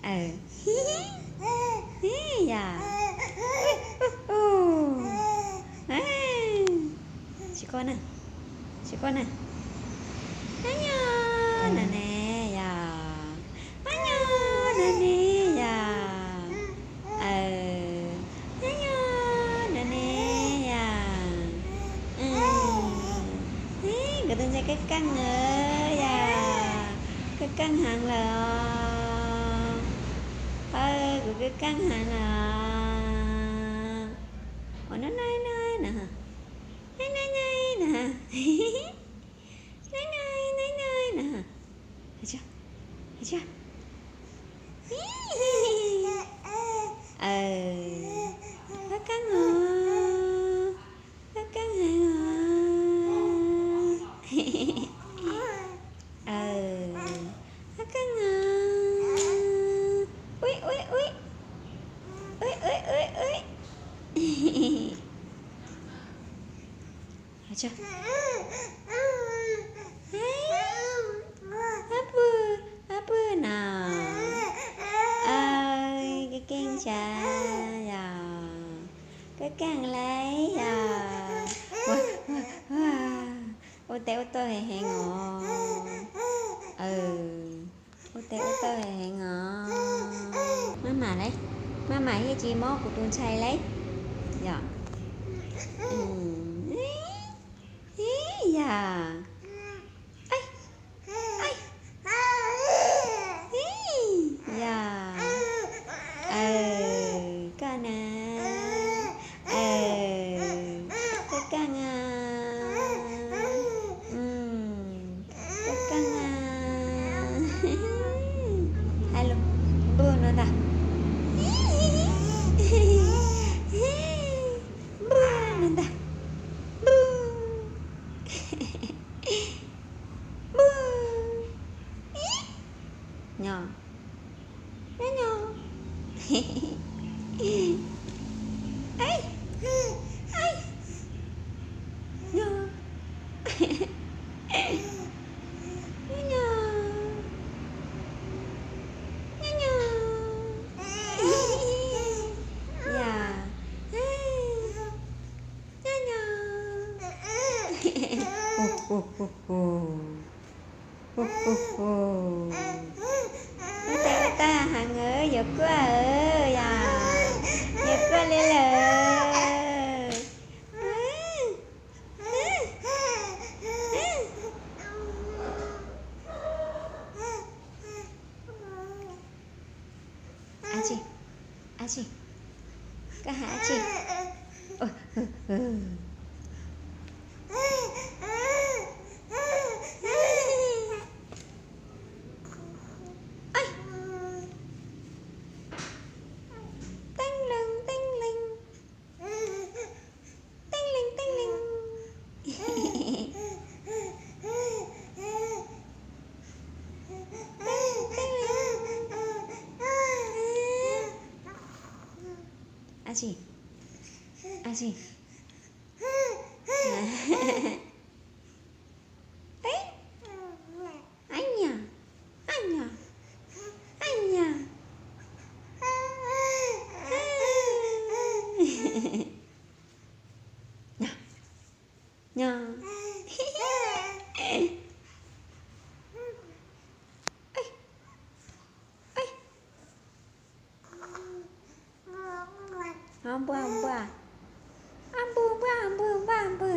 Yog. Tsis quaj na, tsis quaj na. Nyob nyob na ne, yog. Nyob nyob na ne, yog. Nyob nyob na ne, yog. Kuv tus ntxhais kab keej na, yog. Kab keej heev lawm os. Kuv kab keej heev lawm os. Ua no no no na, no no no na, no no no na. Kab keej os, kab keej heev os. Kab keej os. Ui ui ui, ui ui ui ui. Ab pw, ab pw no. Kab keej ntshai yog, kab keej lawm yog. Ua tes ua taw heev heev os. Ua tes ua taw heev heev os. Maj mam lauj, maj mam thiaj tsis mob kuv tus ntxhais lauj. Yog, yog. Yog, koj na. Koj keej, koj keej. Hais lus, npwg no ntag. Npwg no ntag. Npwg. Npwg. Nyob, nyob, nyob. Nyob, nyob, nyob, nyob. Yog, nyob, nyob. Ua tes ua taw heev, yuav quaj, yog, yuav quaj li lawm. Ab tsi, ab tsi, koj hais ab tsi. Teeb leeg teeb leeg, teeb leeg teeb leeg. Ab tsi, ab tsi. Ab nyab, ab nyab, ab nyab. Nyob, nyob. Npua, npua. Ab npua, npua, npua, npua, npua.